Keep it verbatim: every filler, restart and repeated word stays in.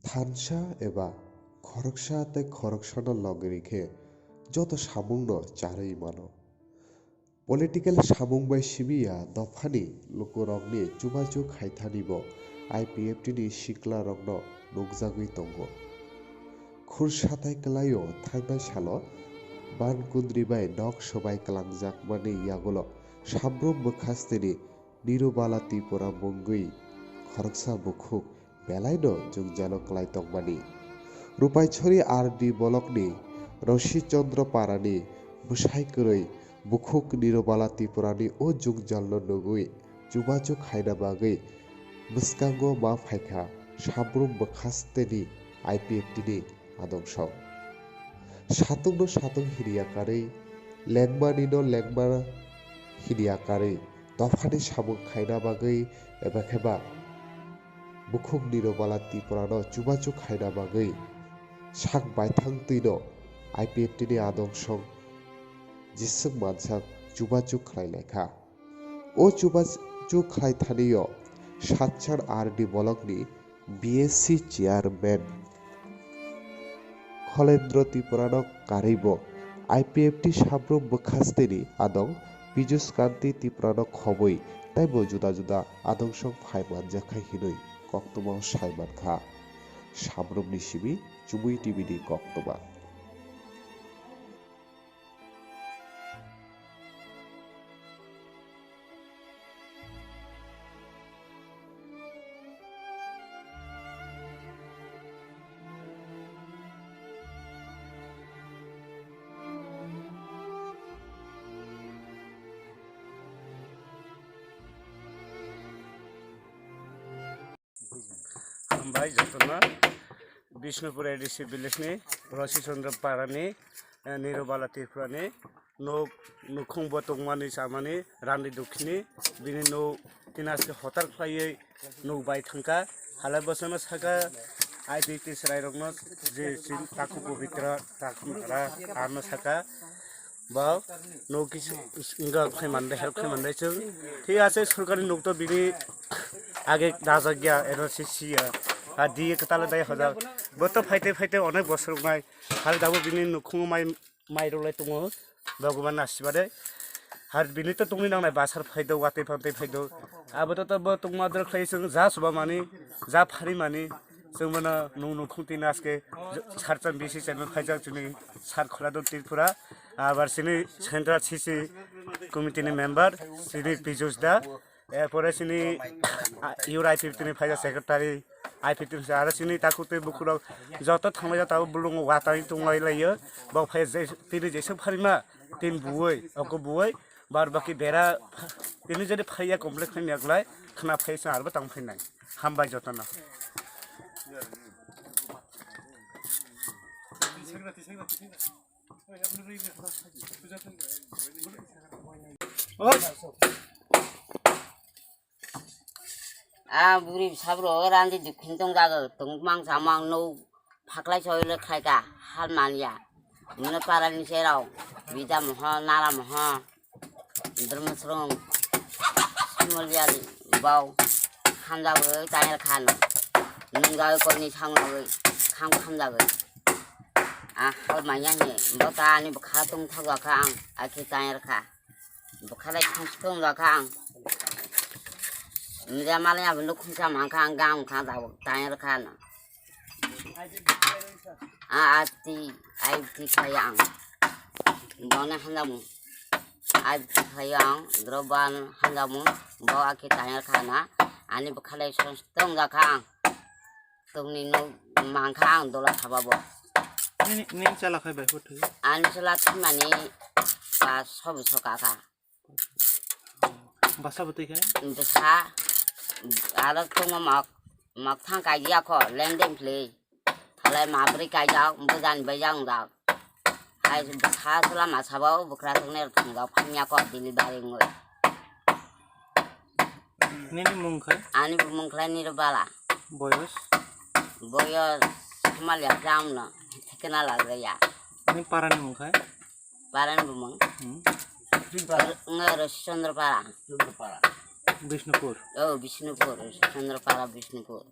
Thansa eba khoroksa tei khoroksano logi rikhe joto samungno charwi mano. Political samung bai simi ya dophani lukurokni chubachu khaithanibo I P F T ni siklarokno nukjagwi tongo. Khursa tai kwlaio thangnai salo ban kundri bai nok swbai kwlangjakmani yagulo Sabrum bwkhasteni Nirubala Tripura mungwi khoroksa bukhuk belaino jwngjalo kwlai tongmani. Rupaisori R D bolokni Rosi Chandra Parani bwsai kwrwi bukhuk Nirubala Tripurani o jwngjalno nugwi chubachu khaina bagwi bwskango ma phaikha Sabrum bwkhasteni I P F T ni adong song. Satungno satung hini yakarwi, lengmanino lengma hini yakarwi, dophani samung khaina bagwi eba kheba bukhuk Nirubala Tripurano chubachu khaina bagwi sak baithang twino I P F T ni adong song jiswk mansak chubachu khlai laikha. O chubachu khlai thani o Satchar R D bolokni B S C chairman Kholendro Tripurano karwibo I P F T Sabrum bwkhasteni adong Pijus Kanti Tripurano khobwi teibo juda juda adong song phai manjakha hinwi koktwmao sai mankha. Sabrumni simi Chumui T V ni koktwma. Hambai jotono Bishnupur A D C village ni Rosi Chandra Parani, eh, Nirubala Tripurani nok nukhung bo tongmani chamani Rani Dukhini bini nok tinaske hotar khlaiwi nok bai thangka. Halai bosano saka I P T chwrairokno je chin takhuk pabitra takhuk ra ano saka. Bo nok kis-, wngkha khlai mande, help khlai mande chwng. Thik ase, sorkari nok to bini age dajak ya, N O C si ya. A di kwtal dai hojak. Bo to phaite phaite onek bosor wngnai. Hal dabo bini nukhung mai, mai rwlai tongo. Bhagwan asibade. Har bini to tongni nangnai basar phaido, watwi phatwi phaido. Abo to, to bo tongma dor khlai chwng ja suba mani, ja phari mani. Chwng bono nung nung khung tin aske sarcham bisi chairman phaijak chini sar Kholadon Tripura. Abar chini central C C committee ni member chini Pijus da. Erpore chini, ah, ur I P T ni phaijak secretary, I P T ni aro chini takhuk tei bukhurok joto thanglai jata bulung watani tonglai laio. Bo phai je tini jesuk pharima tin buoi, oko buoi. Bar baki bera tini jodi phaiya complete khaina yaklai khna phai sa arbo tang phainai. Hambai jotono. A buri sabro randi dukhin tong jago tong mang samang no phaklai soile khlaika hal manya. Mune parani serao bida moho nara moho. Drumsrong Simoliani bau hamjagwi tayar khano. Nungjawi koni sangnagwi kham khamjagwi. A hal manya ni bota ani bwkha tong thok jakha ang akhe tayar kha. Bwkha lai kham tong jakha ang. Nja malai abo nuk khum sa mangkha ang gam kha jabo tayar khano. A ati ai ti khaya ang. Bone hamjagwi. Ai ti khaya ang, droban hamjagwi, bo aki tanya khana, ani bwkhalai sons tong jakha ang. Tongni no mangkha ang dola thaba bo. Nini, nini chala khai bai hot thwi? Ani chala thwimani pas so bwswk kakha. Basa bwtwi khe? Bwsa, aro tongma mok, mok thang kaiya kho, lengdeng phli. Thalai mabri kaijak, bwjani bai jang jak. Hai bwsa chwla masa bo bwkra thwknai rok thwngjak, phamya kok delivery wngwi. Nini mung khe? Ani bumung khlai Nirubala. Boyos? Boyos hamaliya klamno, thikna lagraya. Nini parani mung khe? Parani bumung? Hmm. Ngai Rosi Chandra Para. Bishnupur? Oh, Bishnupur, Rosi Chandra Para, Bishnupur.